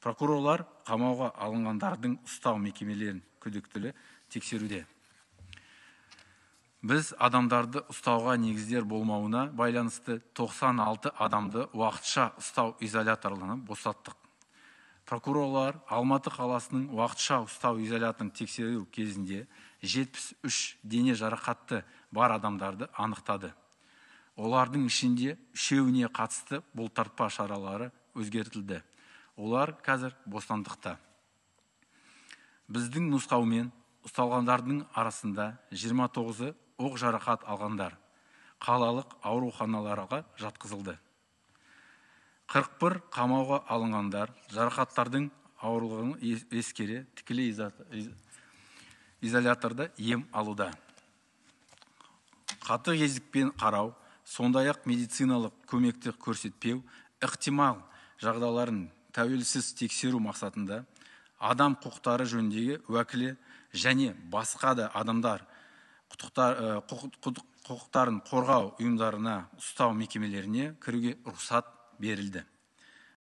Прокурорлар қамауға алынғандардың ұстау мекемелерін күдіктілі тексеруде. Біз адамдарды ұстауға негіздер болмауына байланысты 96 адамды уақытша ұстау изоляторларынан босаттық. Прокурорлар Алматы қаласының уақытша ұстау изоляторын тексеру кезінде 73 дене жарақатты бар адамдарды анықтады. Олардың ішінде үшеуіне қатысты бұлтартпа шаралары өзгертілді. Олар қазір бостандықта. Біздің нұсқаумен ұсталғандардың арасында 29-ы оқ жарақат алғандар қалалық ауруханаларға жатқызылды. 41 қамауға алынғандар жарақаттардың ауырлығын ескере тікелей изоляторда ем алуда. Қатыгездікпен қарау, сондай-ақ медициналық көмекті көрсетпеу ықтимал жағдайларын тәуелсіз тексеру мақсатында адам құқықтары жөніндегі уәкілі және басқа да адамдар құқықтарын қорғау ұйымдарына ұстау мекемелеріне кіруге рұқсат берілді.